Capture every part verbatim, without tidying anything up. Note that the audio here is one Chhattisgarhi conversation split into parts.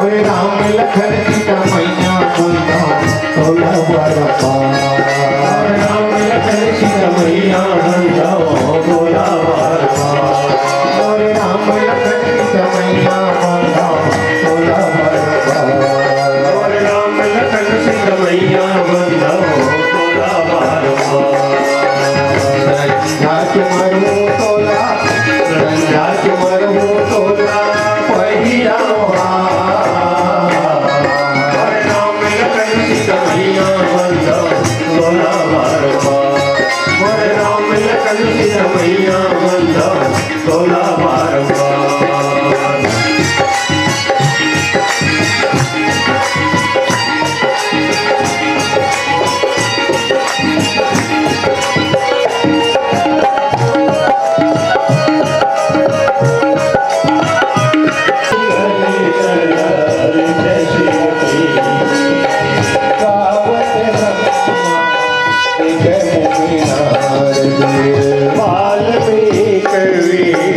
ओए राम लखन सीता मैया बोला, बोला बारंबार। ओए राम लखन सीता मैया बोला, बोला बारंबार। ओए राम लखन सीता मैया बोला, बोला बारंबार। ओए राम लखन सीता मैया बोला, बोला बारंबार। संझा के मरहूँ तोला, संझा के मरहूँ तोला पहिरावा। हर नाम लखन सीता मैया बंदा तोला मारवा। हर नाम लखन सीता मैया बंदा तोला मारवा। वाल्मीकि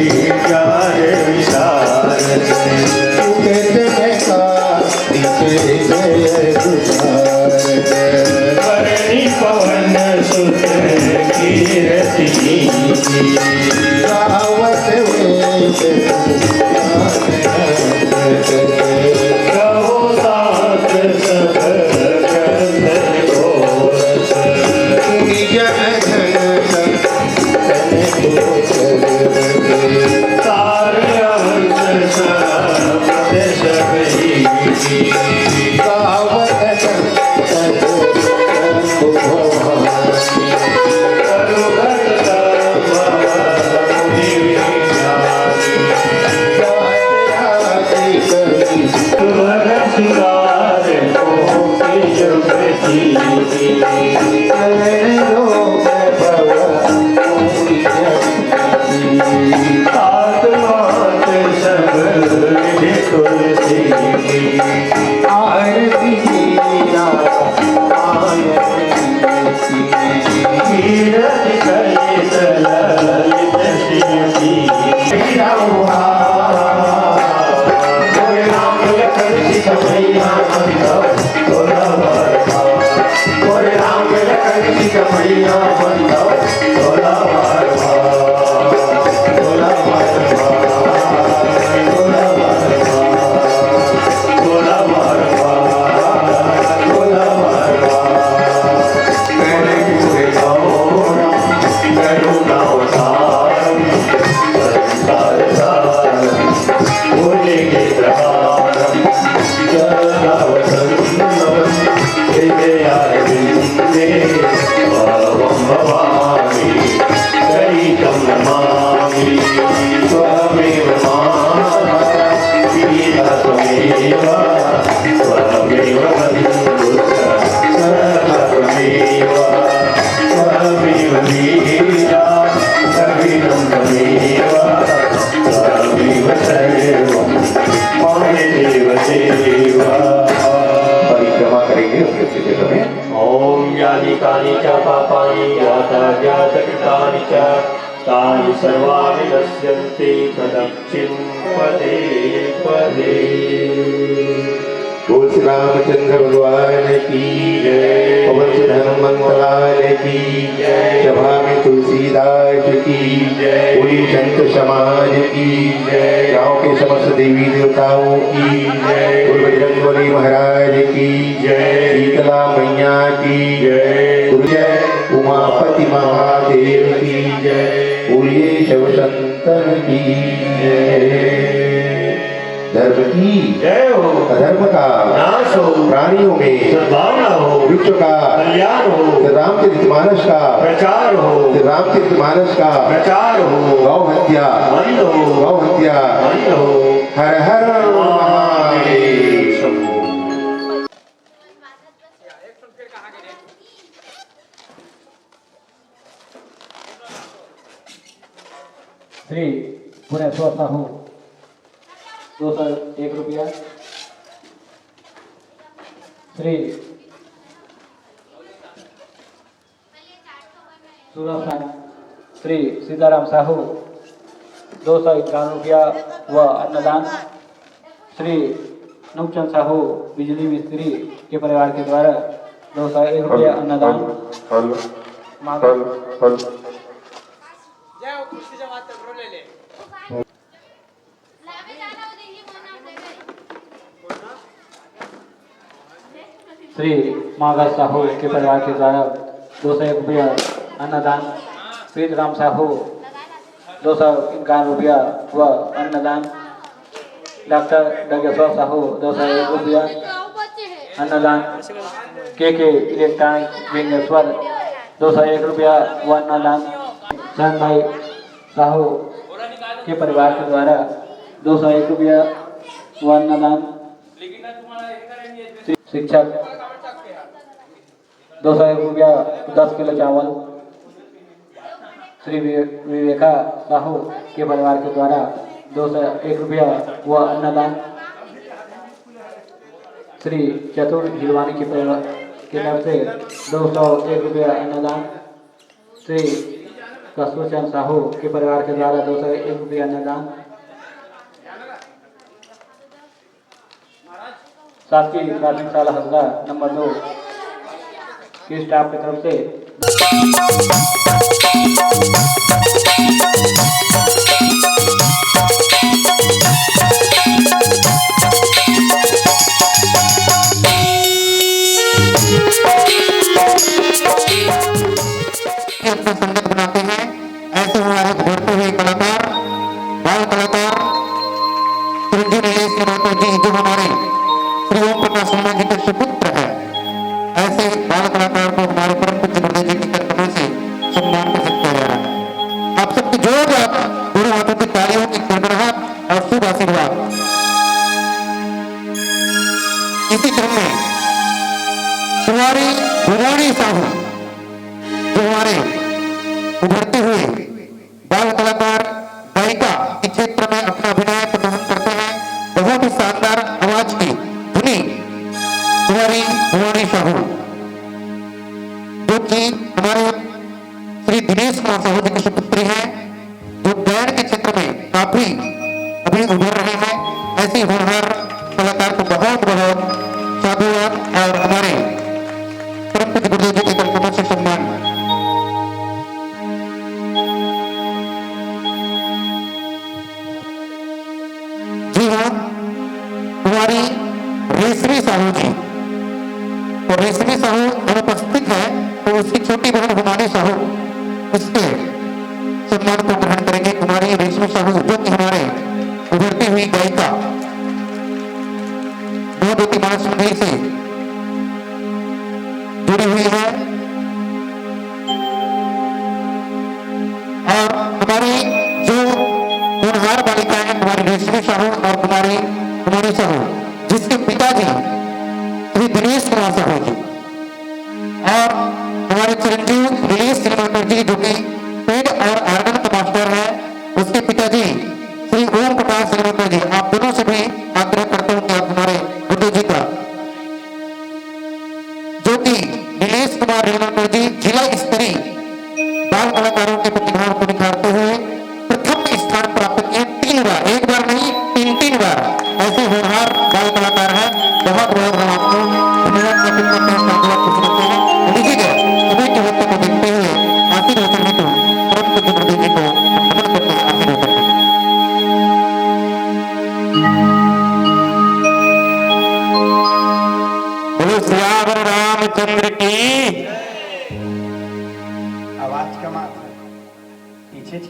विचार विशारद। धरणी पवन सुत कीरति कीन्ही। गावत वेद पुराण अमृत। कहो साथ सब कंदन घोरत। सुनि जन धन तन आरती कीरति कलित ललित श्रीमती। परिक्रमा करेंगे उसके पीछे तुम्हें। ओम यानि कानि च पापानि ज्ञाता ज्ञातकृतानि च तानि सर्वाणि नश्यन्ति प्रदक्षिण पदे पदे। बोल श्री रामचंद्र भगवान की जय, पवन सुत हनुमंत लाल की जय, सभा में तुलसीदास की जय, बोलिए संत समाज की जय, गांव के समस्त देवी देवताओं की जय, बोल बजरंग बली महाराज की जय, शीतला मैया की जय, बोलिए उमापति महादेव की जय, बोलिए शिव शंकर की जय। धर्म की जय हो। अधर्म का नाश हो। प्राणियों में सद्भावना हो। विश्व का कल्याण हो। श्री रामचरित मानस का प्रचार हो। श्री रामचरित मानस का प्रचार हो। गौ हत्या बंद हो। गौ हत्या बंद हो। हर हर महादेव शंभो। श्री पुनेश्वर साहू, दो सौ एक रुपया। श्री सूरज साहू, श्री सीताराम साहू, दो सौ इक्यावन रुपया व अन्नदान। श्री नूपचंद साहू, बिजली मिस्त्री के परिवार के द्वारा दो सौ एक रुपया हेलो, अन्नदान। हेलो, हेलो, मांगा। Hello, hello. श्री मांगा साहू के परिवार के द्वारा दो सौ एक रुपया अन्नदान। प्रीत राम साहू, दो सौ इक्यावन रुपया व अन्नदान। डॉक्टर डगेश्वर साहू, दो सौ एक रुपया अन्नदान। के के इलेक्ट्रॉनिक विंगेश्वर, दो सौ एक रुपया व अन्नदान। चंद भाई साहू के परिवार के द्वारा दो सौ एक रुपया व अन्नदान। शिक्षक, दो सौ एक रुपया, दस किलो चावल। श्री विवे-, विवेका साहू के परिवार के द्वारा दो सौ एक रुपया व अन्नदान। श्री चतुर हिलवानी के परिवार के तरफ से दो सौ एक रुपया अन्नदान। श्री कस्तूरचंद साहू के परिवार के द्वारा दो सौ एक रुपया अन्नदान। शासकीय प्राथमिक शाला हसदा नंबर दो के स्टाफ की तरफ से अपना संगत बनाते हैं। ऐसे हमारे उभरते हुए कलाकार, बाल कलाकार चिरंजीव नीलेश श्रीवास्तव जी, जो हमारे श्री ओम प्रकाश शर्मा जी के सुपुत्र हैं। ऐसे बाल कलाकार को हमारे परम पूज्य गुरुदेव जी के कदमों से सम्मान प्रस्तुत किया जा रहा है। आप सबके जोरदार दोनों हाथों की तालियों की गड़गड़ाहट और शुभ आशीर्वाद। इसी क्रम में कुमारी भवानी साहू, जो हमारे उभरते हुए बाल कलाकार, गायिका के क्षेत्र में अपना अभिनय प्रदर्शन करते हैं। बहुत ही शानदार आवाज की धनी कुमारी भवानी साहू, जो कि हमारे श्री दिनेश कुमार साहू जी की सुपुत्री हैं, जो गायन के क्षेत्र में काफी अभी उभर रहे हैं। ऐसे होनहार कलाकार को बहुत बहुत साधुवाद और हमारे परम पूज्य गुरुदेव जी के कदमों से सम्मान। जी हाँ, कुमारी रेशमी साहू जी। तो रेशमी साहू अनुपस्थित है, तो उसकी छोटी बहन हुमानी साहू उसके सम्मान को ग्रहण करेंगे। कुमारी रेशमी साहू, जो कि हमारे उभरती हुई गायिका नवज्योति महासुंदरी से जुड़ी हुई है। और हमारी जो होनहार बालिका है, कुमारी रेशमी साहू और कुमारी, कुमारी साहू, जिसके पिताजी श्री दिनेश कुमार साहू जी और हमारे चिरंजीव दिनेश श्रीवास्तव जी, जो कि पेड और ऑर्गन का मास्टर है, उसके पिताजी श्री ओम प्रकाश श्रीवास्तव जी, आप दोनों से भी आग्रह करता हूँ कि आप हमारे गुरुदेव जी का, जो कि नीलेश कुमार रेणुकर जी जिला स्तरीय बाल कलाकारों के प्रतिभाओं को निखारते हुए प्रथम स्थान प्राप्त किए तीन बार, एक बार नहीं, तीन तीन बार। ऐसे होनहार बाल कलाकार हैं, बहुत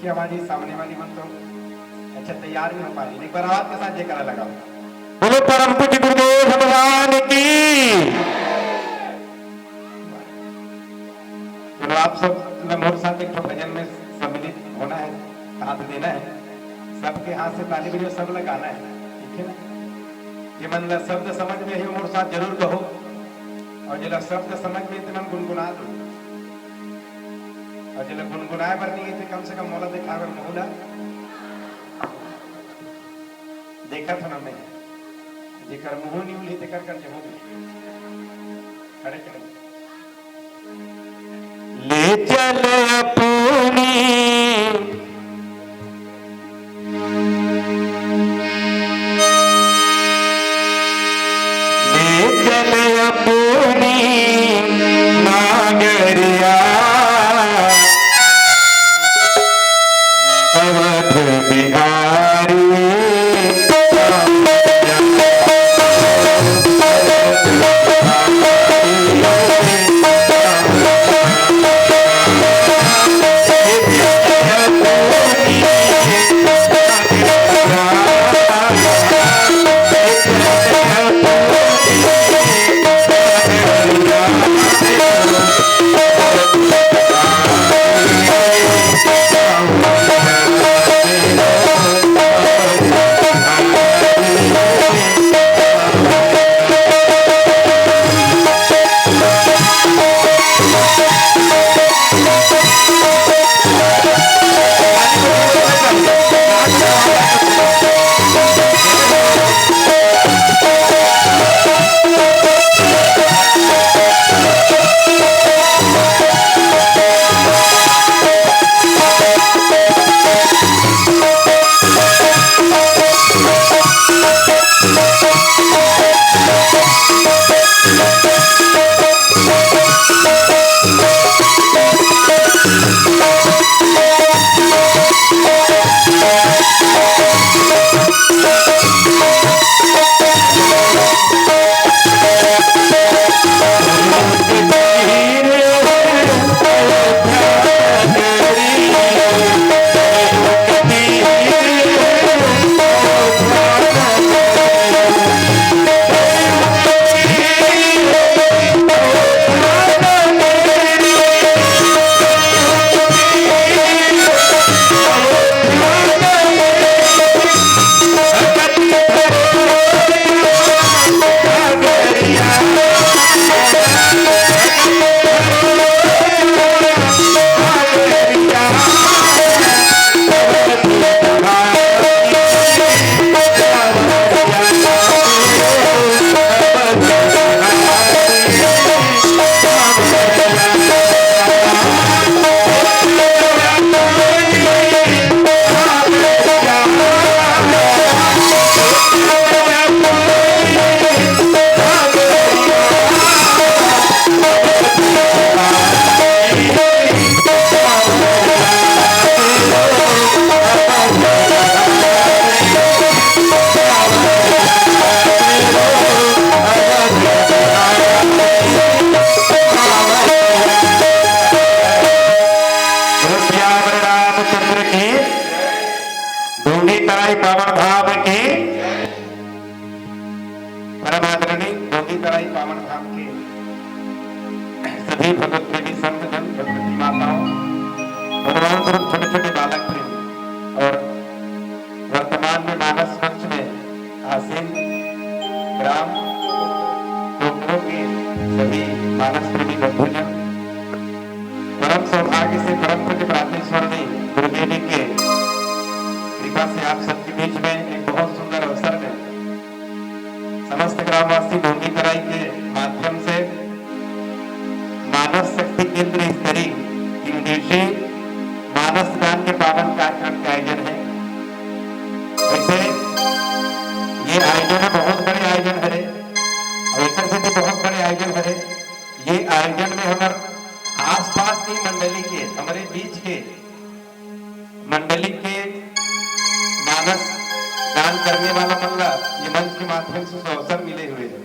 हमारी सामने वाली मन तो अच्छा तैयार नहीं हो पा रही। एक बार आवाज के साथ जयकारा लगाओ। बोलो परम पूज्य गुरुदेव भगवान की। चलो, आप सब मोर साथ एक ठो भजन में सम्मिलित होना है, साथ देना है। सबके हाथ से ताली बजाओ, सब लगाना है, ठीक है ना? जे मन ला शब्द समझ में हे, मोर साथ जरूर कहो। और जेला शब्द समझ में हे, ते मन गुनगुना दो। और जेला गुनगुनाए बर नहीं हे, ते कम से कम मोला दिखाए बर मुंह ला। देखत हन मैं, जेकर मुंह नहीं उलही, तेकर कर जबो भी। खड़े करो। ले चल अपनी, ले चल अपनी नागरिया, अवध बिहारी। बोलो सियावर रामचंद्र की, ढूंढी तराई पावन धाम की। परम आदरणीय ढूंढी तराई पावन धाम के सभी भगवत प्रेमी संतजन, भगवती माताओं, भगवान स्वरूप छोटे छोटे बालक प्रेमी और वर्तमान में मानस मंच में आसीन ग्राम टोकरो के सभी मानस प्रेमी बंधुजन, परम सौभाग्य से परम पूज्य प्रार्थेश्वर जी गुरुदेव जी के कृपा से आप सबके बीच में एक बहुत सुंदर अवसर में समस्त ग्रामवासी ढूंढी तराई के माध्यम से मानस शक्ति केंद्र स्तरीय तीन दिवसीय मानस गान के पावन कार्यक्रम के आयोजन है। वैसे ये आयोजन है, बहुत बड़े आयोजन हरे, और एकर से भी बहुत बड़े आयोजन हरे। ये आयोजन में हमर आसपास की मंडली के, हमारे बीच के मंडली के मानस दान करने वाला मन ला ये मंच के माध्यम से अवसर मिले हुए हैं।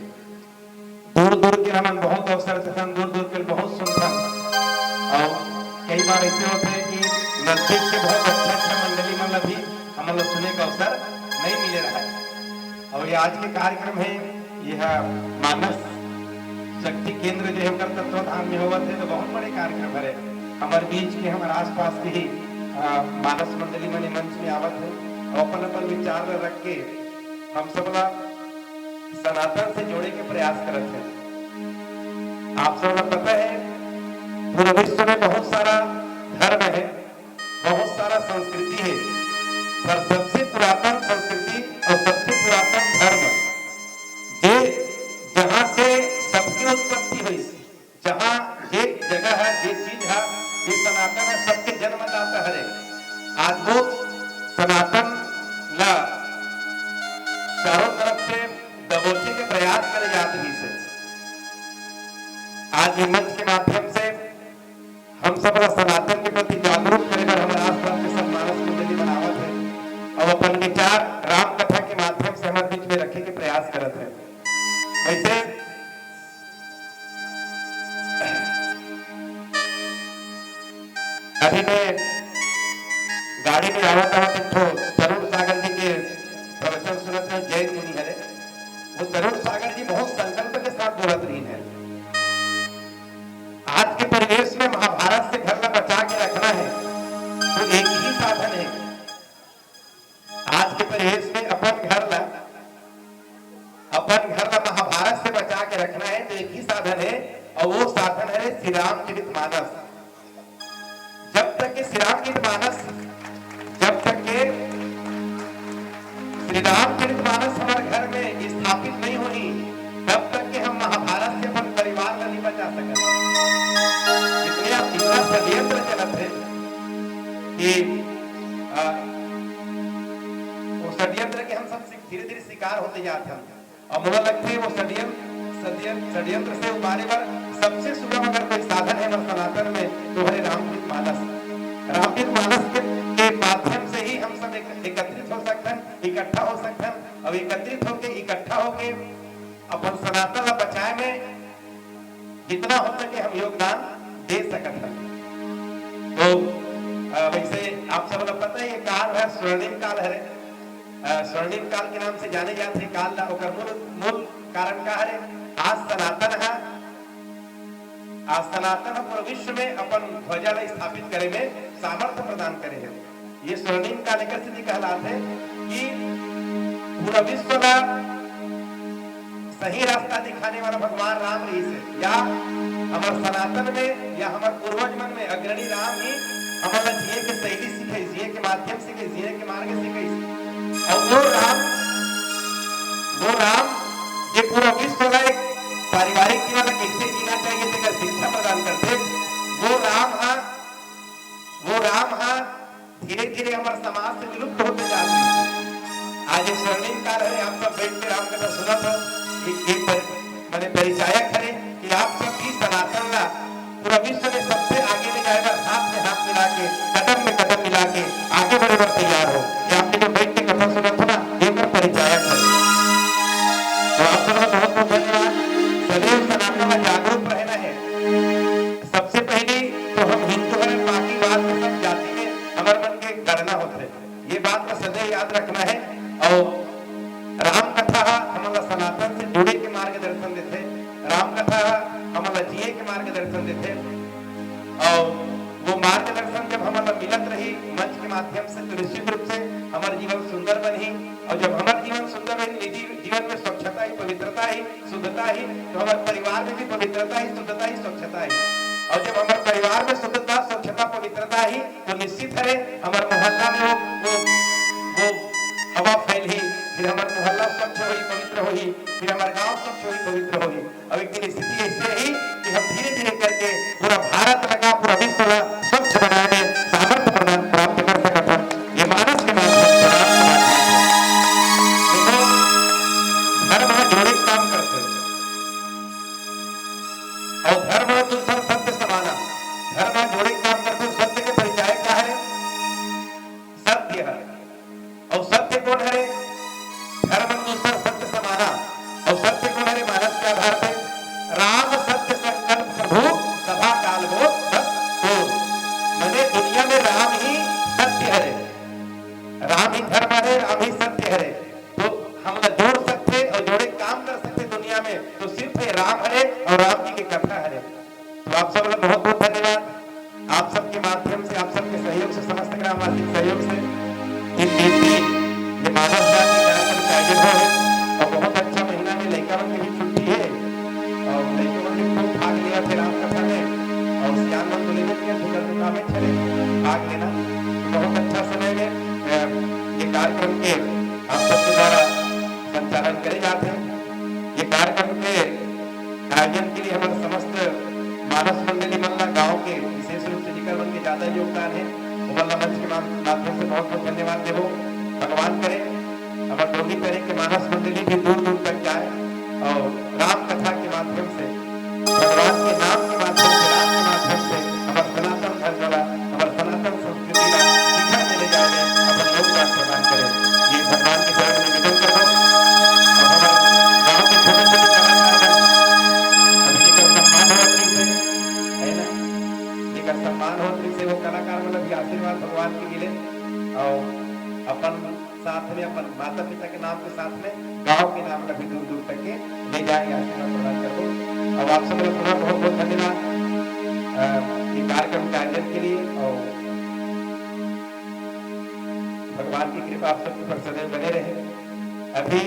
दूर दूर के हमन बहुत अवसर देथन, दूर दूर के बहुत सुनथन। और कई बार ऐसे होथे कि छत्तीस के बहुत अच्छा अच्छा मंडली मन ला भी हमन ला सुने का अवसर नहीं मिले रहा है। और ये आज के कार्यक्रम है, यह मानस शक्ति केंद्र जो है ओकर तत्वाधान में होवत है, तो बहुत बड़े कार्यक्रम हरे। हमारे बीच के, हमारे आसपास के ही अ, मानस मंडली मन मंच में आवत है और अपन अपन विचार ला रख के हम सब ला सनातन से जोड़े के प्रयास करत है। आप सब ला पता है, पूरे विश्व में बहुत सारा धर्म है, बहुत सारा संस्कृति है, पर सबसे पुरातन संस्कृति और सबसे पुरातन धर्म, जे जहाँ से सबकी उत्पत्ति हुई, जहाँ जे जगह है, जे चीज है, जे सनातन है, सबके जन्मदाता हरे। आज वो सनातन ला चारों तरफ से दबोचे के प्रयास करे जात रहिस हे। आज ये मंच के माध्यम से हम सब ला सनातन के प्रति जागरूक करे बर हमारे आसपास के सब मानस मंडली बनावत है और अपन विचार राम कथा के माध्यम से हमारे बीच में रखे के प्रयास करत है। वैसे अभी मैं गाड़ी में आवत आवत एक ठो तरुण सागर जी के प्रवचन सुनत रहे, जैन मुनि हरे। वो तरुण सागर जी बहुत संकल्प के साथ बोलत रही है, आज के परिवेश में महाभारत से घर ला बचा के रखना है तो एक ही साधन है। आज के परिवेश में अपन घर ला, अपन घर ला महाभारत से बचा के रखना है तो एक ही साधन है, और वो साधन है श्री रामचरित मानस। जब तक के श्री रामचरित मानस, जब तक के श्री रामचरित मानस हमारे घर में स्थापित नहीं होही, तब तक के हम महाभारत से अपन परिवार ला नहीं बचा सकत। इतने, इतना षड्यंत्र चलत है कि, आ, वो षड्यंत्र के हम सब धीरे-धीरे शिकार होते जात हन। अब मोला लगथे वो षड्यंत्र, षड्यंत्र, षड्यंत्र से उबारे बर सबसे सुगम अगर कोई साधन है हमर सनातन में, तो हरे रामचरित मानस। रामचरित मानस के, के माध्यम से ही हम सब एक, एकत्रित हो सकथन, इकट्ठा हो सकथन। अब एकत्रित होके, इकट्ठा होके अपन सनातन ला बचाए में जितना हो सके हम योगदान दे सकत हन। तो, अ, वैसे आप सब ला पता है, ये काल है, स्वर्णिम काल हरे। अ, स्वर्णिम काल के नाम से जाने जात हे काल ला। ओकर मूल, मूल कारण का हरे? आज सनातन ह, आज सनातन ह पूरा विश्व में अपन ध्वजा ला स्थापित करे में सामर्थ्य प्रदान करे हे। ये स्वर्णिम काल एकर सेती कहलात हे कि पूरा विश्व ला सही रास्ता दिखाने वाला भगवान राम रहिस हे, या हमर सनातन में या हमर पूर्वज मन में अग्रणी राम ही हमन ला जिए के शैली सिखाइस, जिए के माध्यम सिखाइस, जिए के मार्ग सिखाइस। और वो राम, वो राम जे पूरा विश्व ला एक पारिवारिक जीवन ला कैसे जीना चाहिए तेकर शिक्षा प्रदान करथे, वो राम हा, वो राम हा धीरे-धीरे हमर समाज से विलुप्त होते जात हे। आज एक स्वर्णिम काल हरे, आप सब बैठ के राम कथा सुनत हो। एक, एक पर, माने परिचायक हरे कि आप सब भी सनातन ला पूरा विश्व में सबसे आगे ले जाए बर हाथ में हाथ मिला के, कदम में कदम मिला के आगे बढ़े बर तैयार हो। ये आपके जो बैठ के कथा सुनत हो ना, ये कर परिचायक हरे। तो आप सब का बहुत बहुत धन्यवाद। सदैव सनातन में जागरूक रहना है। सबसे पहले तो हम हिंदू हरन, बाकी बाद में सब जाति में हमर मन के गणना होथे। ये बात का सदैव याद रखना है। और राम कथा ह हमन ला सनातन से जुड़े के मार्गदर्शन देथे, राम कथा ह हमन ला जिए के मार्गदर्शन देथे। और वो मार्गदर्शन जब हमन ला मिलत रही मंच के माध्यम से, तो निश्चित रूप से हमर जीवन सुंदर बनही। और जब हमर जीवन सुंदर रही, निजी जीवन में स्वच्छता ही, पवित्रता ही, शुद्धता ही, तो हमर परिवार में भी पवित्रता ही, शुद्धता ही, स्वच्छता ही। और जब हमर परिवार में शुद्धता, स्वच्छता, पवित्रता ही, तो निश्चित हरे हमर मोहल्ला में वो, वो, वो हवा फैलही, फिर हमर मोहल्ला स्वच्छ होही, पवित्र होही, फिर हमर गांव स्वच्छ होही, पवित्र होही। अब एक दिन स्थिति ऐसे रही कि हम धीरे-धीरे करके पूरा भारत लगा, पूरा विश्व ला स्वच्छ बनाए में सामर्थ्य प्रदान, प्राप्त कर सकत हन। ये मानस के माध्यम से, राम के माध्यम से। देखो, धर्म ह जोड़े के काम करथे। और धर्म ह दूसर सत्य समाना। धर्म ह जोड़े के काम करथे। सत्य के परिचायक का हरे? सत्य हरे। और सत्य कोन हरे? धर्म दूसर सत्य समाना। और सत्य कोन हरे? मानस के आधार पे। राम सत्य संकल्प प्रभु, सभा काल वो बस को। माने दुनिया में राम ही राम ही धर्म हरे, राम ही सत्य हरे। तो हमला जोड़ सकथे अउ जोड़े काम कर सकथे दुनिया में, तो सिर्फ ये राम हरे अउ राम जी के कथा हरे। तो आप सब ला बहुत बहुत धन्यवाद। आप सबके माध्यम से, आप सबके सहयोग से, समस्त ग्रामवासी के सहयोग से तीन दिन की ये मानस जाति कार्यक्रम का आयोजन हो है और बहुत अच्छा महीना है। लइका मन के भी छुट्टी है और लइका मन भी खूब भाग लिया थे राम कथा में और सियान मन तो लेबे किया थे, कल तो कामे छले भाग लेना। तो बहुत अच्छा समय में, अ, ये कार्यक्रम के आप सबके द्वारा संचालन करे जाते हैं। ये कार्यक्रम के आयोजन के लिए हमर समस्त मानस मंडली मन ला, गांव के विशेष रूप से जेकर मन के ज्यादा योगदान है, ओमन ला मंच के मा-, माध्यम से बहुत बहुत धन्यवाद देबो। भगवान करे हमर डोंगरी तरे के मानस मंडली भी दूर दूर तक जाए और राम कथा के माध्यम से, भगवान के नाम के माध्यम से, राम के माध्यम से हमर सनातन धर्म ला, हमर सनातन संस्कृति ला शिखर में ले जाए में अपन योगदान प्रदान करे। ये भगवान के चरण में निवेदन करबो। और हमर गांव के छोटे छोटे कलाकार मन अभी जेकर सम्मान होत रहिसे, है ना, जेकर सम्मान होत रहिसे, वो कलाकार मन ला भी आशीर्वाद भगवान के मिले और अपन साथ में, अपन माता पिता के नाम के साथ में गांव के नाम ला भी दूर दूर तक के ले जाए, आशीर्वाद प्रदान करबो। अब आप सब लोग पुनः बहुत बहुत धन्यवाद, अ, ये कार्यक्रम के आयोजन के लिए और भगवान की कृपा आप सबके ऊपर सदैव बने रहे। अभी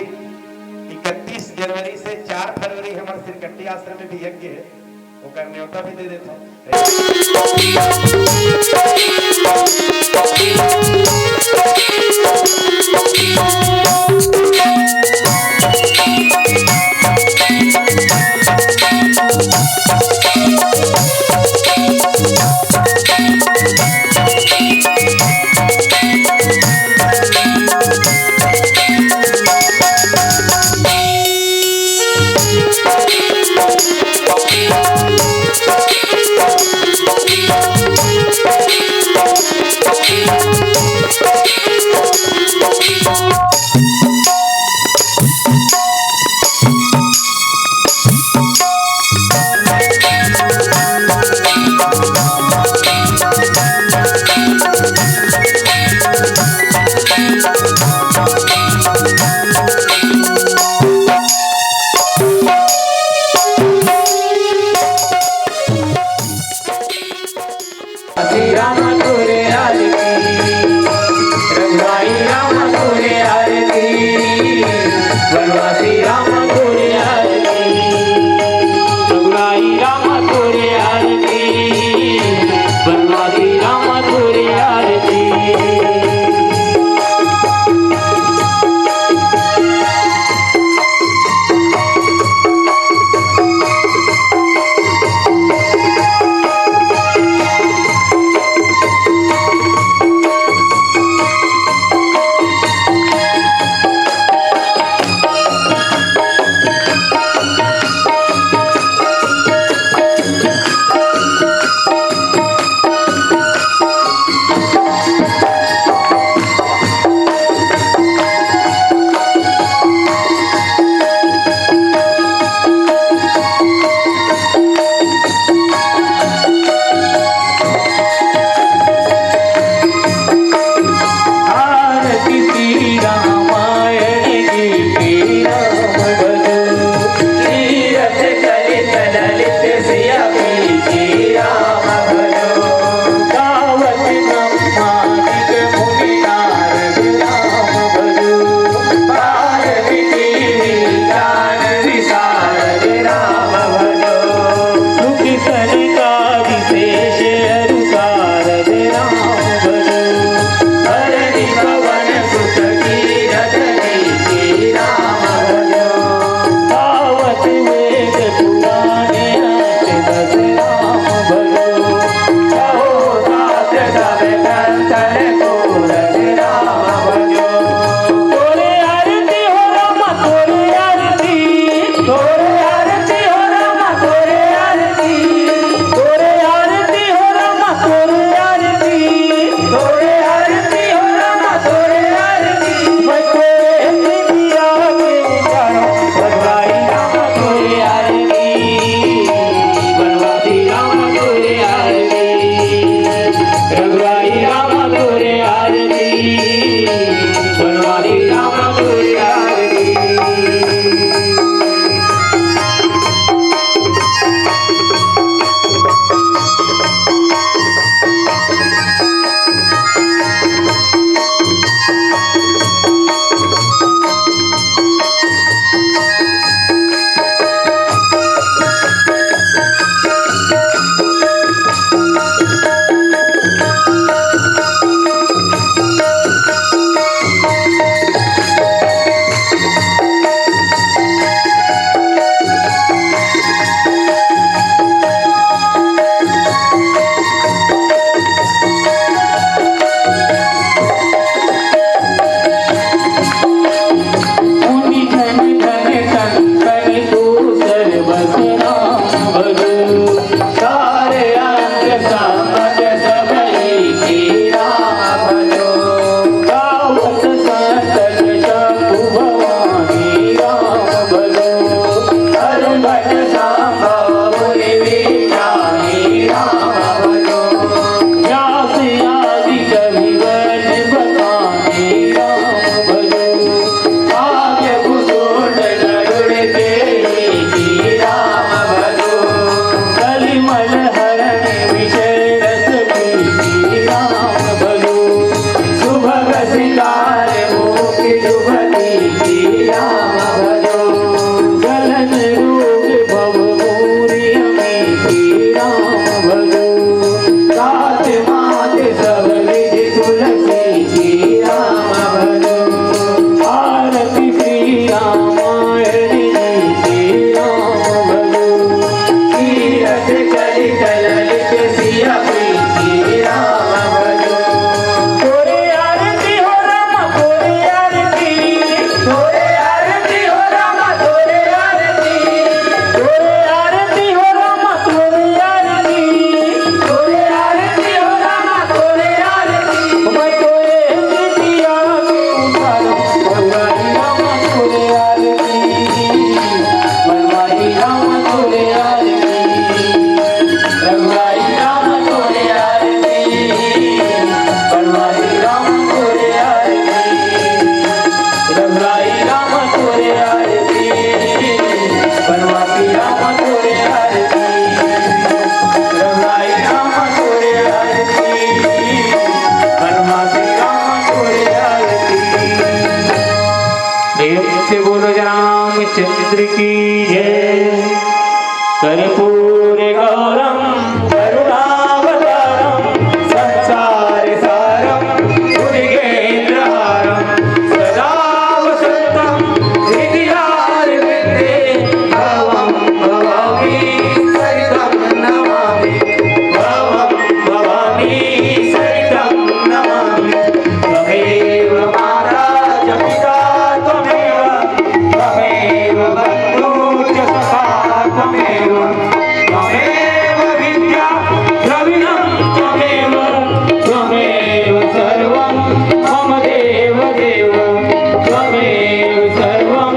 इकतीस जनवरी से चार फरवरी हमर सिरकट्टी आश्रम में भी यज्ञ है, ओकर न्योता भी दे देता हूँ। बनवारी राम तोरे आरती। प्रेम से बोलो जय रामचंद्र की जय। कर्पूर गौरम करुणावतारम संसार सारम भुजगेंद्रहारम सदा वसंतम हृदयारविंदे भवम भवामी सहितम नमामी भवम भवामी सहितम नमामी। त्वमेव माता च पिता त्वमेव त्वमेव बन्धु च सखा त्वमेव त्वमेव विद्या द्रविणं त्वमेव त्वमेव सर्वं मम देव देव त्वमेव सर्वं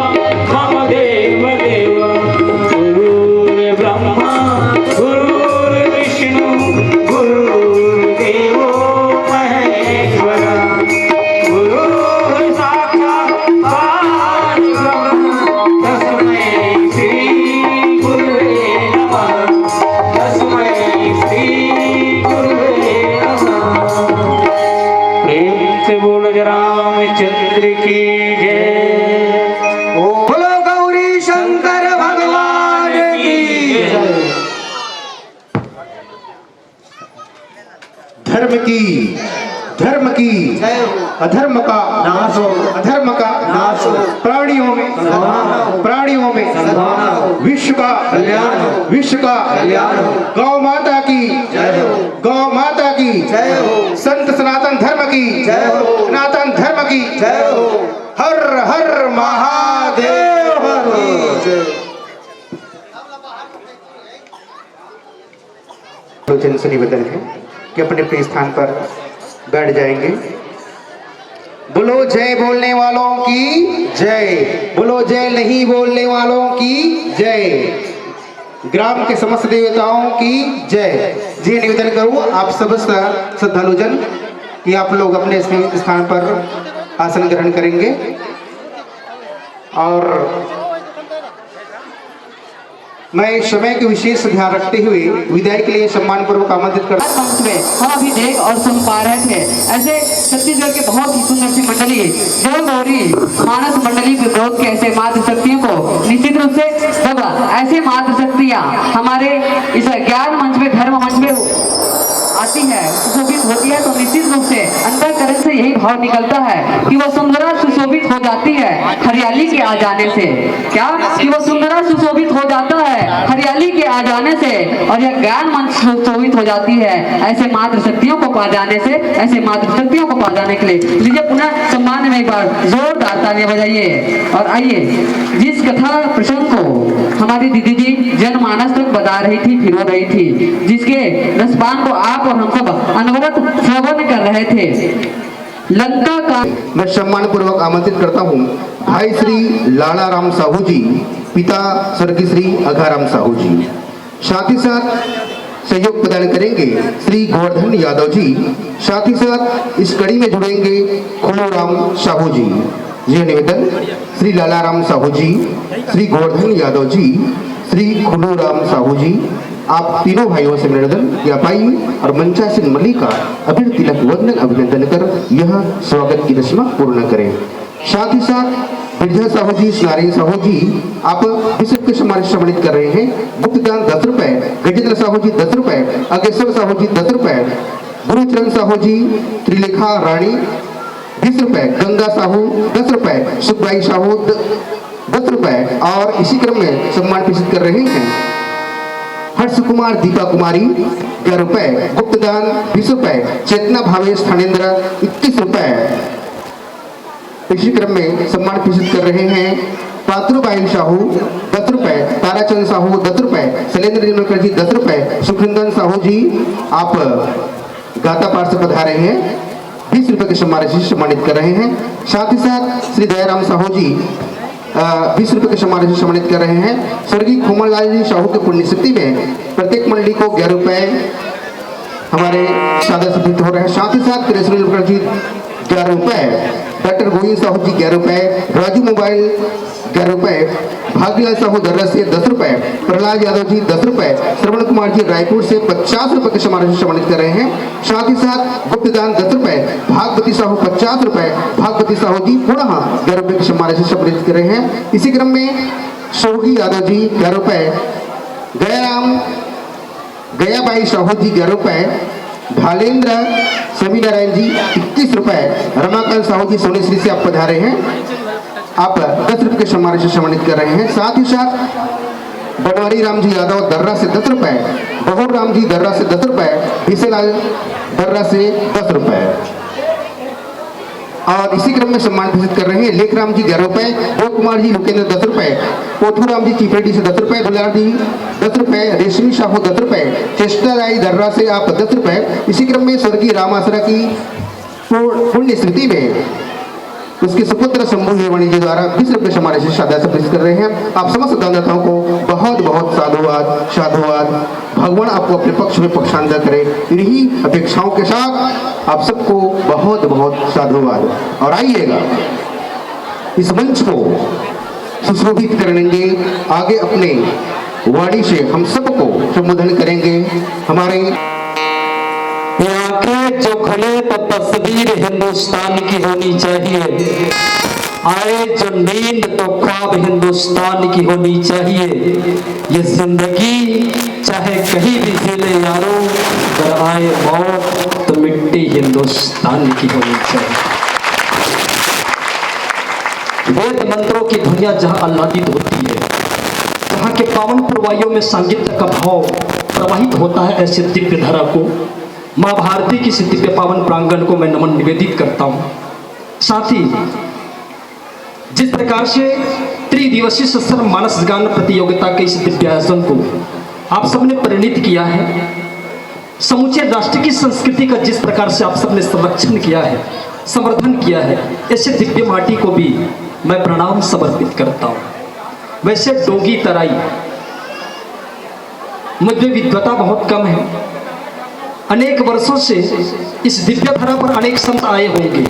मम देव देव। गुरुर्ब्रह्मा गुरुर्विष्णु गुरुर्देवो महेश्वर। गुरुः साक्षात् परब्रह्म तस्मै श्री गुरुवे नमः। तस्मै श्री गुरुवे नमः। प्रेम से बोलो जय रामचंद्र की जय। बोलो गौरी शंकर भगवान की जय। धर्म की, धर्म की, जय हो। अधर्म का, नाश हो। अधर्म का, नाश हो। प्राणियों में, सद्भावना हो। प्राणियों में, सद्भावना हो। विश्व का, कल्याण हो। विश्व का, कल्याण हो। गौ माता की, जय हो। गौ माता की, जय हो। संत सनातन धर्म की, जय हो। सनातन धर्म की, जय हो। हर हर महादेव की जय। लोचन से निवेदन है कि अपने अपने स्थान पर बैठ जाएंगे। बोलो जय बोलने वालों की जय, बोलो जय नहीं बोलने वालों की जय, ग्राम के समस्त देवताओं की जय। जी निवेदन करूँ आप समस्त श्रद्धालुजन कि आप लोग अपने स्थान पर आसन ग्रहण करेंगे और मैं समय के विशेष ध्यान रखते हुए विदाई के लिए सम्मान पूर्वक आमंत्रित कर मंच में हम अभी देख और सुन पा रहे थे ऐसे छत्तीसगढ़ के बहुत ही सुंदर सी मंडली जो गौरी मानस मंडली के ग्रोथ के ऐसे मातृ शक्तियों को निश्चित रूप से जब ऐसे मातृ शक्तियाँ हमारे इस ज्ञान मंच में, धर्म मंच में आती है, सुशोभित होती है, तो निश्चित रूप से अंतःकरण से यही भाव निकलता है कि वो सुंदरा सुशोभित हो जाती है हरियाली के आ जाने से। क्या कि वो सुंदरा सुशोभित हो जाता है हरियाली के आ जाने से, और यह ज्ञान मंच सुशोभित हो जाती है ऐसे मातृ शक्तियों को पा जाने से, ऐसे मातृ शक्तियों को पा जाने के लिए। लीजिए, पुनः सम्मान में एक बार जोरदार तालियां बजाइए। और आइए, जिस कथा प्रसंग को हमारी दीदी जी जनमानस तक बता रही थी, पिरो रही थी, जिसके रसपान को आप और हम सब अनवरत श्रवण कर रहे थे, लंका का मैं सम्मान पूर्वक आमंत्रित करता हूँ भाई श्री लाला राम साहू जी, पिता स्वर्गीय श्री अघाराम साहू जी। साथ ही साथ सहयोग प्रदान करेंगे श्री गोवर्धन यादव जी। साथ ही साथ इस कड़ी में जुड़ेंगे खुलूराम साहू जी। ये निवेदन, श्री लालाराम साहू जी, श्री गोवर्धन यादव जी, श्री खुलूराम साहू जी, आप तीनों भाइयों से निवेदन कि आप आइए और मंचासीन मल्लिका अबीर तिलक वंदन अभिनंदन कर यह स्वागत की रस्म पूर्ण करें। साथ ही साथ बिरजा साहू जी, नारायण साहू जी, आप बीस रुपये के सम्मान से सम्मानित कर रहे हैं। गुप्तदान दस रुपये, गजेंद्र साहू जी दस रुपये, अगेश्वर साहू जी दस रुपये, गुरुचरण साहू जी, त्रिलेखा रानी बीस रुपये, गंगा साहू दस रुपये, सुखबाई साहू द-, दस रुपये। और इसी क्रम में सम्मान प्रेषित कर रहे हैं हर्ष कुमार, दीपा कुमारी ग्यारह रुपये, गुप्तदान बीस रुपये, चेतना भावेश थानेन्द्र इक्कीस रुपये। इसी क्रम में सम्मान प्रेषित कर रहे हैं पात्रुबाई साहू दस रुपए, ताराचंद साहू दस रुपए, शैलेंद्र निम्नकर जी दस रुपए, सुखनंदन साहू जी आप गातापार से पधारे हैं, बीस रुपए के सम्मान राशि से सम्मानित कर रहे हैं। साथ ही साथ श्री दयाराम साहू जी बीस रुपए के सम्मान राशि से सम्मानित कर रहे हैं। स्वर्गीय खोमनलाल जी साहू के पुण्यस्मृति में प्रत्येक मंडली को ग्यारह रुपए हमारे सादर से भेंट हो रहे हैं। साथ ही साथ कृष्ण मुखर्जी ग्यारह रुपए, डॉक्टर गोविंद साहू जी ग्यारह रुपए, राजू मोबाइल ग्यारह रुपए, भागीलाल साहू दर्रा से दस रुपए, प्रहलाद यादव जी दस रुपए, श्रवण कुमार जी रायपुर से पचास रुपए के सम्मान राशि सम्मानित कर रहे हैं। साथ ही साथ गुप्तदान दस रुपए, भागवती साहू पचास रुपए, भागवती साहू जी पुनः ग्यारह रुपए के सम्मान राशि सम्मानित कर रहे हैं। इसी क्रम में सोहगी यादव जी ग्यारह रुपए, गयाराम गयाबाई साहू जी ग्यारह रुपए, ढालेंद्र स्वामीनारायण जी इक्कीस रुपए, रमाकांत साहू जी सोनेश्री से आप पधारे हैं, आप दस रुपए के सम्मान से सम्मानित कर रहे हैं। साथ ही साथ बनवारी राम जी यादव दर्रा से दस रुपए, बहुर राम जी दर्रा से दस रुपए, भिसेलाल दर्रा से दस रुपए। और इसी क्रम में सम्मान प्रेषित कर रहे हैं लेखराम जी ग्यारह रुपए, देव कुमार जी लुकेंद्र दस रुपए, पोथूराम जी चिपरेडी से दस रुपए, दुलार जी दस रुपए, रेशमी साहू दस रुपए, चेष्टा राय दर्रा से आप दस रुपए। इसी क्रम में स्वर्गीय राम आसरा की पु-, पुण्य स्मृति में उसके सुपुत्र शंभू हेवाणी जी द्वारा बीस रुपए सम्मान राशि श्रद्धा से प्रेषित कर रहे हैं। आप समस्त दानदाताओं को बहुत बहुत साधुवाद, साधुवाद। भगवान आपको अपने पक्ष में पक्षांतर करे। इन्हीं अपेक्षाओं के साथ आप सबको बहुत बहुत साधुवाद। और आइएगा, इस मंच को सुशोभित करेंगे, आगे अपने वाणी से हम सबको संबोधन करेंगे। हमारे आंखें जो खुले तो तस्वीर हिंदुस्तान की होनी चाहिए, आए जो नींद तो ख्वाब हिंदुस्तान की होनी चाहिए। ये जिंदगी चाहे कहीं भी जी ले यारो, पर आए मौत तो मिट्टी हिंदुस्तान की होनी चाहिए। वेद मंत्रों की ध्वनियां जहां आह्लादित होती है, जहां के पावन पुरवाइयों में सांगीत्य का भाव प्रवाहित होता है, ऐसे दिव्य धारा को, मां भारती की इस दिव्य पावन प्रांगण को मैं नमन निवेदित करता हूं। साथ ही जिस प्रकार से त्रिदिवसीय सत्संग मानस गान प्रतियोगिता के इस दिव्य आयोजन को आप सबने परिणित किया है, समूचे राष्ट्र की संस्कृति का जिस प्रकार से आप सबने संरक्षण किया है, संवर्धन किया है, ऐसे दिव्य माटी को भी मैं प्रणाम समर्पित करता हूं। वैसे डोगी तराई मुझ में विद्वता बहुत कम है, अनेक वर्षों से इस दिव्य धरा पर अनेक संत आए होंगे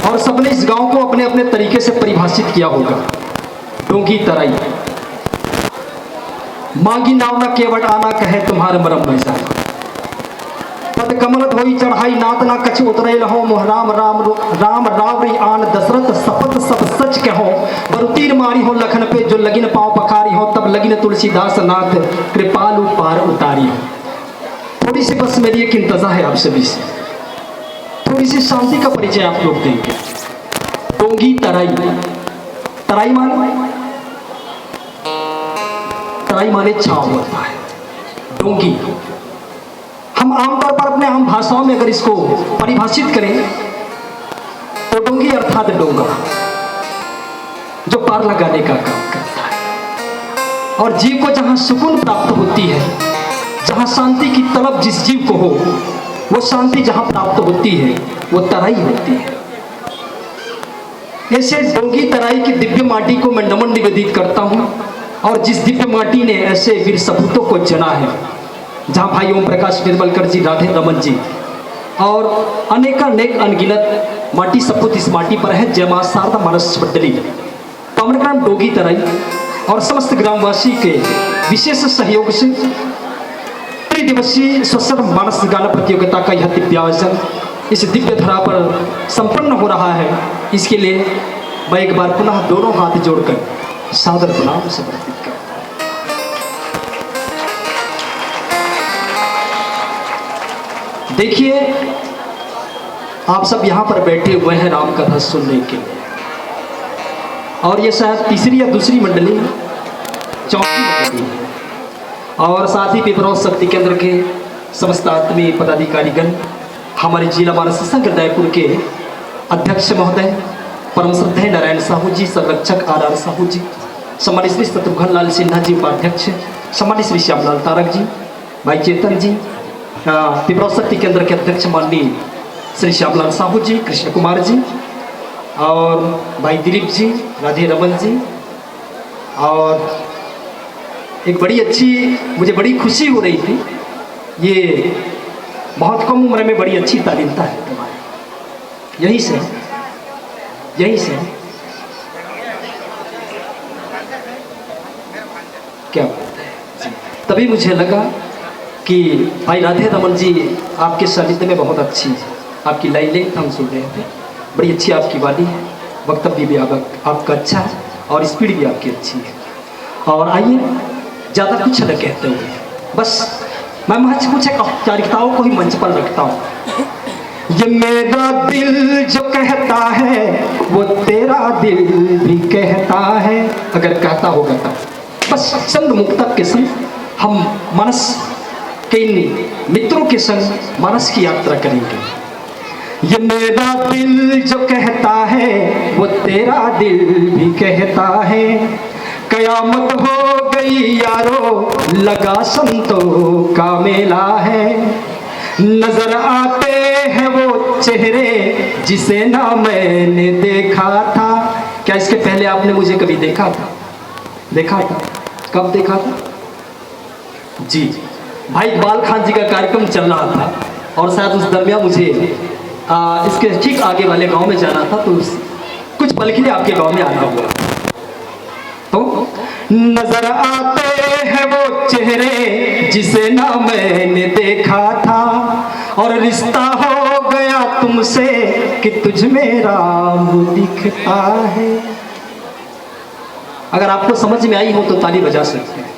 और सबने इस गांव को अपने अपने तरीके से परिभाषित किया होगा। डोंगी तराई। मांगी नाव ना केवट आना, कहे तुम्हारे मरम मैं जाना। पद कमल धोई चढ़ाई नात ना कछ उतरे लहो मोह राम राम रो-, राम राव री आन दशरथ सपत सब सच कहो। बरु तीर मारी हो लखन पे जो लगिन पांव पखारी हो तब लगिन तुलसीदास नाथ कृपालु पार उतारी हो। थोड़ी सी बस मेरी एक इंतजा है आप सभी से, थोड़ी सी शांति का परिचय आप लोग देंगे। डोंगी तराई, तराई माने, तराई माने छाव होता है। डोंगी हम आमतौर पर अपने आम भाषाओं में अगर इसको परिभाषित करें तो डोंगी अर्थात डोंगा, जो पार लगाने का काम करता है। और जीव को जहां सुकून प्राप्त होती है, जहां शांति की तलब जिस जीव को हो, वो शांति जहां प्राप्त होती है, वो तराई होती है। ऐसे डोंगी तराई की दिव्य माटी को मैं नमन निवेदित करता हूं। और जिस दिव्य माटी ने ऐसे वीर सपूतों को जना है, जहां भाई ओम प्रकाश निर्मलकर जी, राधे रमन जी और अनेकानेक अनगिनत माटी सपूत इस माटी पर है। जय मां शारदा मानस मंडली, पावन ग्राम डोंगी तराई और समस्त ग्रामवासी के विशेष सहयोग से त्रिदिवसीय स्वसर मानस गान प्रतियोगिता का यह दिव्य आयोजन इस दिव्य धरा पर संपन्न हो रहा है। इसके लिए मैं एक बार पुनः दोनों हाथ जोड़कर सादर प्रणाम समर्पित करता हूं। देखिए, आप सब यहां पर बैठे हुए हैं राम कथा सुनने के लिए, और ये शायद तीसरी या दूसरी मंडली है, चौथी मंडली है। और साथ ही पिपरौद शक्ति केंद्र के समस्त आत्मीय पदाधिकारीगण, हमारे जिला मानस संघ रायपुर के अध्यक्ष महोदय, परम श्रद्धेय नारायण साहू जी, संरक्षक आर आर साहू जी, सम्मानित श्री शत्रुघ्न लाल सिन्हा जी उपाध्यक्ष, सम्मानित श्री श्यामलाल तारक जी, भाई चेतन जी, अ, पिपरौद शक्ति केंद्र के अध्यक्ष माननीय श्री श्यामलाल साहू जी, कृष्ण कुमार जी और भाई दिलीप जी, राधे रमन जी, और एक बड़ी अच्छी, मुझे बड़ी खुशी हो रही थी। ये बहुत कम उम्र में बड़ी अच्छी तालीमता है तुम्हारी। यहीं से, यहीं से। क्या बात है जी। तभी मुझे लगा कि भाई राधे रमन जी, आपके सानिध्य में बहुत अच्छी आपकी लाइन लेंथ हम सुन रहे थे, बड़ी अच्छी आपकी वाणी है, वक्तव्य भी आप, आपका अच्छा है और स्पीड भी आपकी अच्छी है। और आइए, ज़्यादा कुछ न कहते हुए बस मैं महज कुछ एक औपचारिकताओं को ही मंच पर रखता हूँ। ये मेरा दिल जो कहता है, वो तेरा दिल भी कहता है, अगर कहता होगा तब। बस चंद मुक्तक के संग हम मानस के इन मित्रों के संग मानस की यात्रा करेंगे। ये मेरा दिल जो कहता है, वो तेरा दिल भी कहता है। कयामत हो गई यारो, लगा संतों का मेला है। नजर आते हैं वो चेहरे, जिसे ना मैंने देखा था। क्या इसके पहले आपने मुझे कभी देखा था? देखा था। कब देखा था जी? भाई इकबाल खान जी का कार्यक्रम चल रहा था और शायद उस दरमियान मुझे, आ, इसके ठीक आगे वाले गांव में जाना था, तो उस, कुछ पल के लिए आपके गांव में आना हुआ। तो नजर आते हैं वो चेहरे, जिसे ना मैंने देखा था, और रिश्ता हो गया तुमसे कि तुझ में राम दिखता है। अगर आपको समझ में आई हो तो ताली बजा सकते हैं,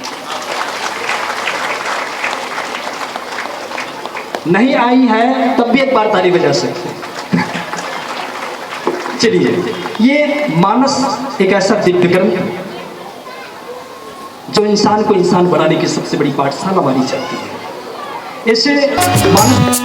नहीं आई है तब भी एक बार ताली बजा सकते हैं। चलिए, ये मानस एक ऐसा दिव्य ग्रंथ है जो इंसान को इंसान बनाने की सबसे बड़ी पाठशाला मानी जाती है। ऐसे मानस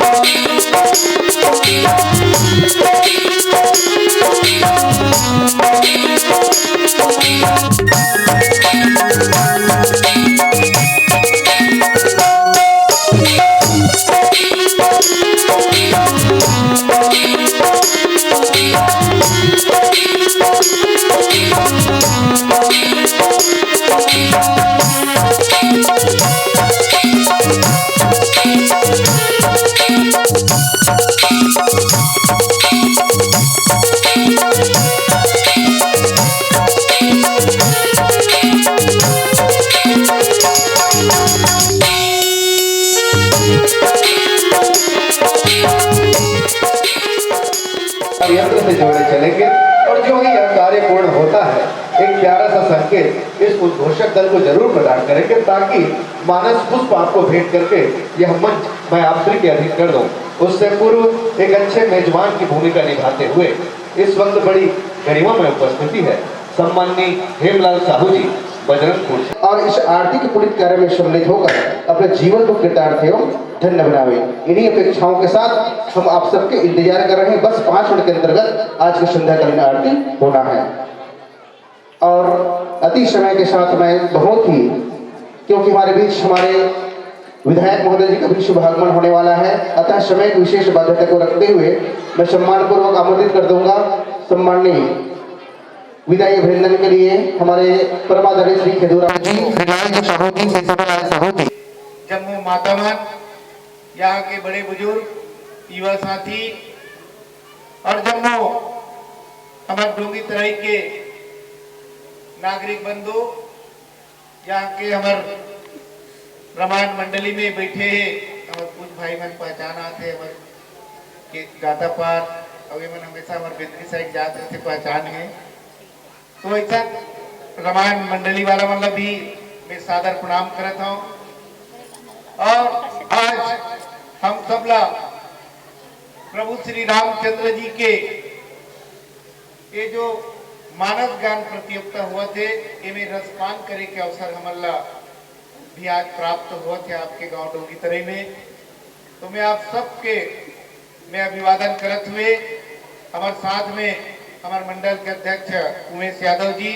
के इस उद्घोषक दल को जरूर प्रदान करेंगे, ताकि मानस पुष्प आपको भेंट करके यह मंच मैं आप सभी के अधीन कर दूं। उससे पूर्व एक अच्छे मेजबान की भूमिका निभाते हुए इस वक्त बड़ी गरिमा में उपस्थिति है सम्माननीय हेमलाल साहू जी, बजरंगपुर से। और इस आरती के पुनीत कार्य में सम्मिलित होकर अपने जीवन को कृतार्थ एवं धन्य बनावे। इन्हीं अपेक्षाओं के साथ हम आप सबके इंतजार कर रहे हैं। बस पाँच मिनट के अंतर्गत आज की संध्याकालीन आरती होना है। और अति समय के साथ मैं बहुत ही, क्योंकि हमारे बीच हमारे विधायक महोदय जी का भी शुभागमन होने वाला है, अतः समय की विशेष बाध्यता को रखते हुए मैं सम्मानपूर्वक आमंत्रित कर दूंगा सम्माननीय विदाई अभिनंदन के लिए हमारे परमादरणीय श्री खेदूराम जी, श्री लाल जी साहू जी, श्री सेवालाल साहू जी। जम्मो माता मन, यहाँ के बड़े बुजुर्ग, युवा साथी और जम्मो हमर डोंगी तराई के नागरिक बंधु, यहाँ के हमर रामायण मंडली में बैठे हे, हमर कुछ भाई मन पहचान आथे, हमर के गाता पार, अउ ये मन हमेशा हमर बेंदरी साइड जात रहते, पहचान है। तो ऐसा रामायण मंडली वाला मन ला भी मैं सादर प्रणाम करत हूँ। और आज हम सब ला प्रभु श्री रामचंद्र जी के ये जो मानस गान प्रतियोगिता हुआ थे, एमे रसपान करे के अवसर हमन ला भी आज प्राप्त हुआ थे आपके गांव डोंगी तरे में। तो मैं आप सबके मैं अभिवादन करत हुए हमारे साथ में हमारे मंडल के अध्यक्ष उमेश यादव जी,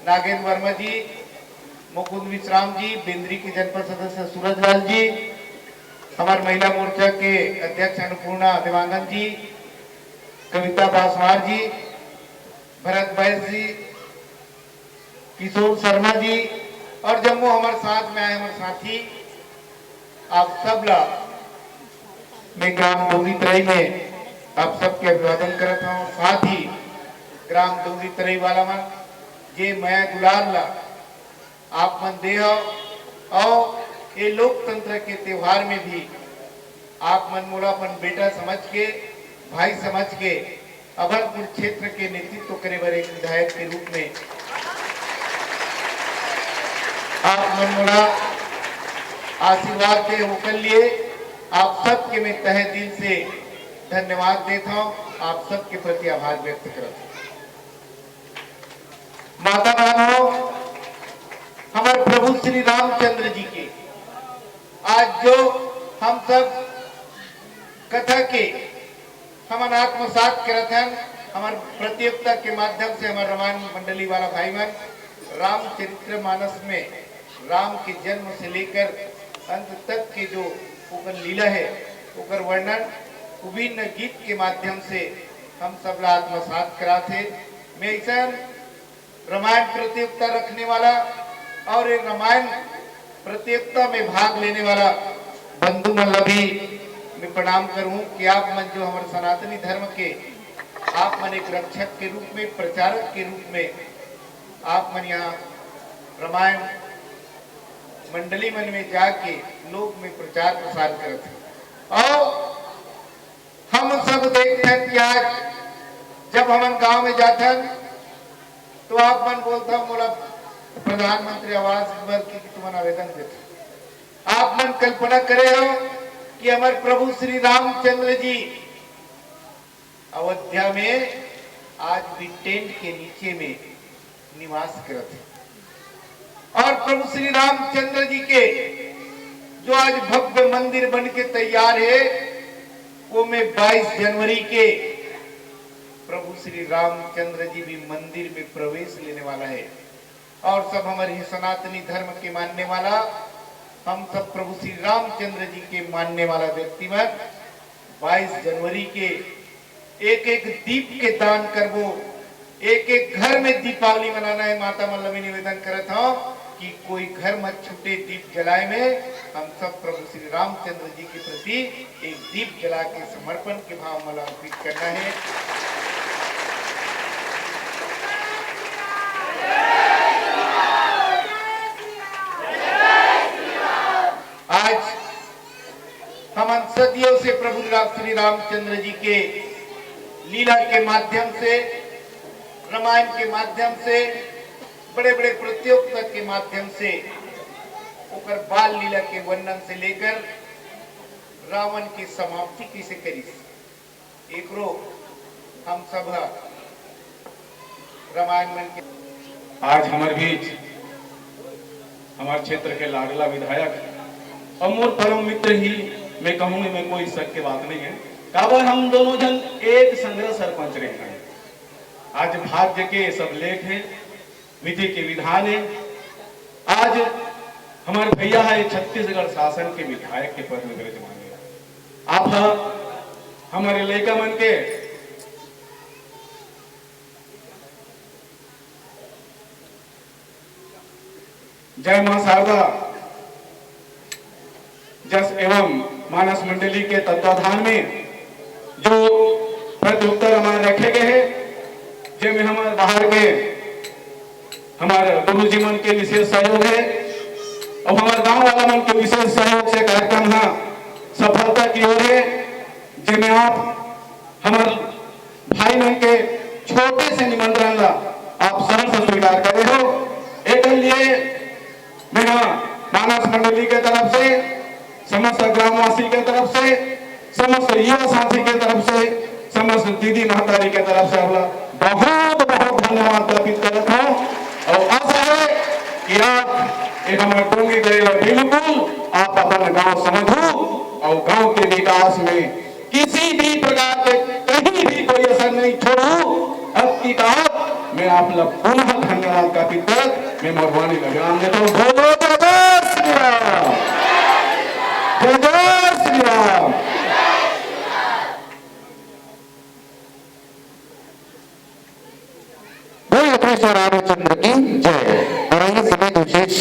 नागेंद्र वर्मा जी, मुकुंद विश्राम जी, बेंदरी के जनपद सदस्य सूरजलाल जी, हमारे महिला मोर्चा के अध्यक्ष अन्नपूर्णा देवांगन जी, कविता पासवान जी, भरत बैस जी, किशोर शर्मा जी और जम्मो हमारे साथ में आए हमारे साथी, आप सब ला मैं ग्राम डोंगी तराई में आप सबके अभिवादन करत हूँ। साथ ही ग्राम डोंगी तराई वाला मन जे मया दुलार ला आप मन दे हो और ये लोकतंत्र के त्योहार में भी आप मन मोला अपन बेटा समझ के, भाई समझ के अभनपुर क्षेत्र के नेतृत्व करे बर एक विधायक के रूप में आप मन मोला आशीर्वाद दे, ओकर लिए आप सबके मैं तहे दिल से धन्यवाद देता हूँ, आप सबके प्रति आभार व्यक्त करता हूँ। माता बहनों, हमारे प्रभु श्री रामचंद्र जी के आज जो हम सब कथा के हमन आत्मसात करत हन, हमारे प्रतियोगिता के माध्यम से हमारे रामायण मंडली वाला भाई मन रामचरित्र मानस में राम के जन्म से लेकर अंत तक के जो ओकर लीला है, ओकर वर्णन विभिन्न गीत के माध्यम से हम सब ला आत्मसात करात हे। मैं ऐसा रामायण प्रतियोगिता रखने वाला और ये रामायण प्रतियोगिता में भाग लेने वाला बंधु मन ला भी मैं प्रणाम करूं कि आप मन जो हमारे सनातनी धर्म के आप मन एक रक्षक के रूप में, प्रचारक के रूप में आप मन यहाँ रामायण मंडली मन में जाके लोक में प्रचार प्रसार करत हे। और हम सब देखथन कि आज जब हमन गांव में जाथन तो आप मन बोलथव मोला प्रधानमंत्री आवास बर कि तुमन आवेदन देथव। आप मन कल्पना करे हो कि हमारे प्रभु श्री रामचंद्र जी अयोध्या में आज भी टेंट के नीचे में निवास करत हे। और प्रभु श्री रामचंद्र जी के जो आज भव्य मंदिर बन के तैयार है, वो में बाईस जनवरी के प्रभु श्री रामचंद्र जी भी मंदिर में प्रवेश लेने वाला है। और सब हमारे सनातनी धर्म के मानने वाला, हम सब प्रभु श्री रामचंद्र जी के मानने वाला व्यक्ति मन बाईस जनवरी के एक एक दीप के दान करबो, एक एक घर में दीपावली मनाना है। माता मन ला मैं निवेदन करत हूँ कि कोई घर मत छूटे दीप जलाए में। हम सब प्रभु श्री रामचंद्र जी के प्रति एक दीप जला के समर्पण के भाव मन ला अर्पित करना है। आज हमन सदियों से प्रभु रा-, श्री रामचंद्र जी के लीला के माध्यम से, रामायण के माध्यम से बड़े-बड़े प्रतियोगिता के माध्यम से ओकर बाल लीला के वर्णन से लेकर रावण की समाप्ति कइसे करिस, एकरो हम सब ह रामायण मन के। आज हमर बीच हमर क्षेत्र के लाडला विधायक अउ मोर परम मित्र ही, मैं कहूँ, एमे कोई शक के बात नहीं है, काबर हम दोनों झन एक संघरा सरपंच रहे हैं। आज भाग्य के सब लेख है, विधि के विधान है। आज हमर भैया है छत्तीसगढ़ शासन के विधायक के पद में विराजमान है। आप ह हमर लइका मन के जय मां शारदा जस एवं मानस मंडली के तत्वाधान में जो प्रतियोगिता हमारे रखे गए हैं, जेमे हमारे बाहर के हमारे गुरु जी मन के विशेष सहयोग है और हमारे गांव वाला मन के विशेष सहयोग से कार्यक्रम ह सफलता की ओर है, जेमे आप हमर भाई मन के छोटे से निमंत्रण ला आप सहर्ष स्वीकार करे हो। एकर लिए मैं ह मानस मंडली के तरफ से, समस्त ग्रामवासी के तरफ से, समस्त युवा साथी के तरफ से, समस्त दीदी महतारी के तरफ से आपला बहुत बहुत धन्यवाद ज्ञापित करत हूँ। और आशा है कि आप ये हमर डोंगरी दई ला बिल्कुल आप अपन गांव समझू और गांव के विकास में किसी भी प्रकार के कहीं भी कोई असर नहीं छोड़ू। अब की कहा मैं आप लोग पुनः धन्यवाद ज्ञापित करत मैं मोर वाणी ला विराम देता हूँ। बोलो जय जय श्री राम, जय जय श्री राम। बोल कृष्ण रामचंद्र की जय। और आइए समय के विशेष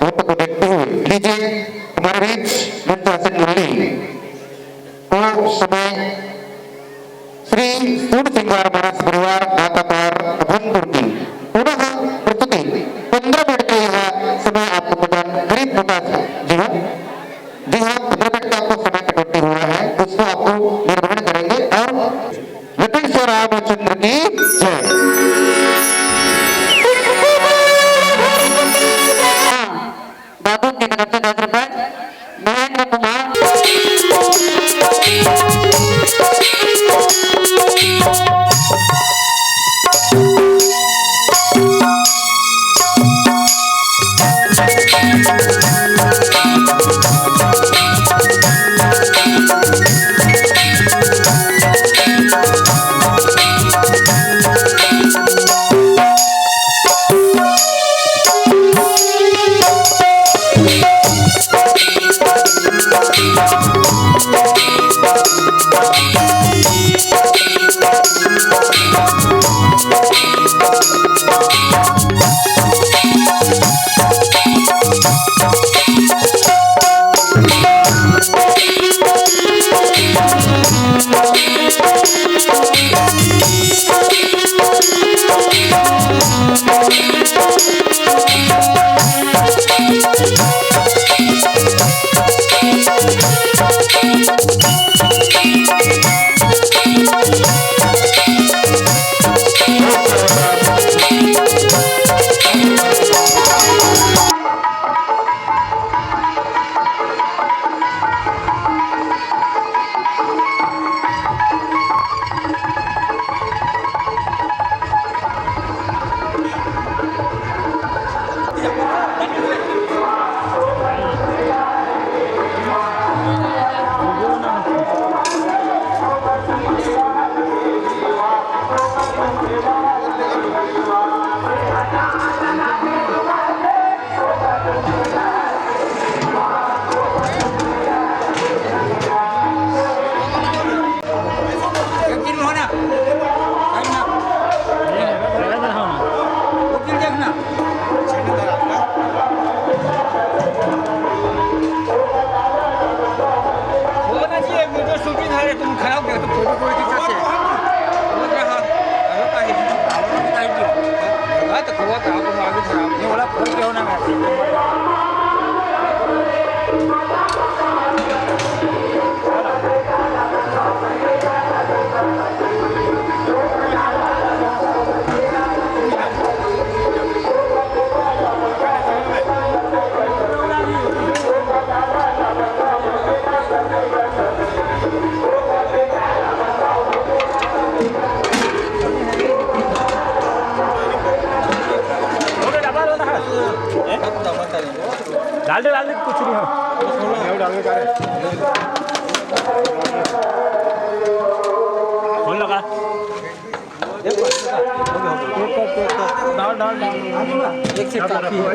महत्व को देखते हुए लीजिए हमारे बीच मंचासन मुरली को समय श्री सूर सिंगार मानस परिवार नाकापार अभनपुर की पुनः प्रस्तुति। पन्द्रह मिनट के यह समय आपको प्रदान करीब होता है। जी हाँ, जी हाँ, पन्द्रह मिनट का आपको समय कटौती हुआ है, उसको आपको निर्वहन करेंगे। और विपिन रामचंद्र की जय। बाबू की तरफ से दस रुपए, महेंद्र कुमार। एक दिन होना। टाइम ना। वो दिन देखना। होना चाहिए, वीडियो शूटिंग है, तुम खराब कर, तुम फोटो कोई दिक्कत है। वो क्या हाल? हेलो, का है? हाँ, तो खबर का, आप आगे खराब नहीं होला, फोन क्यों ना मैं? डाल दे, डाल दे, कुछ नहीं हो। फोन लगा। डाल, डाल, डाल। एक से काफी है।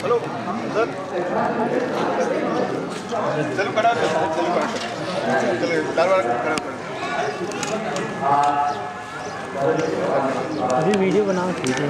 हेलो सर, चलो खड़ा हो, चलो खड़ा हो। चलो, चार बार खड़ा हो। अभी वीडियो बनाओ, ठीक है।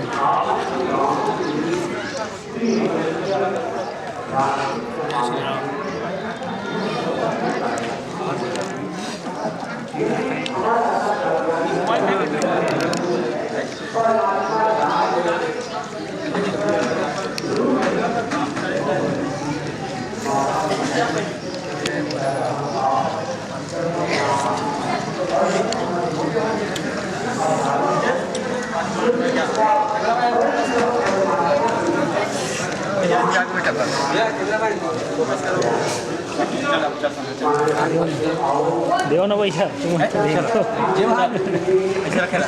देव ना भैया, तुम ऐसे रखे ना।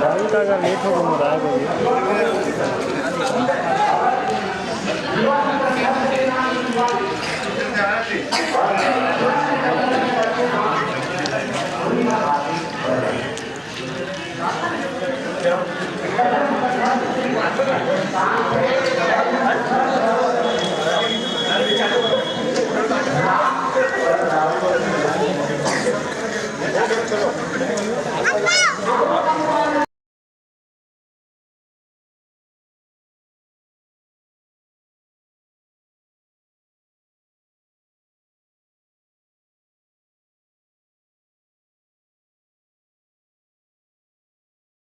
गाड़ी का अगर लेट हो तो मजा आएगा।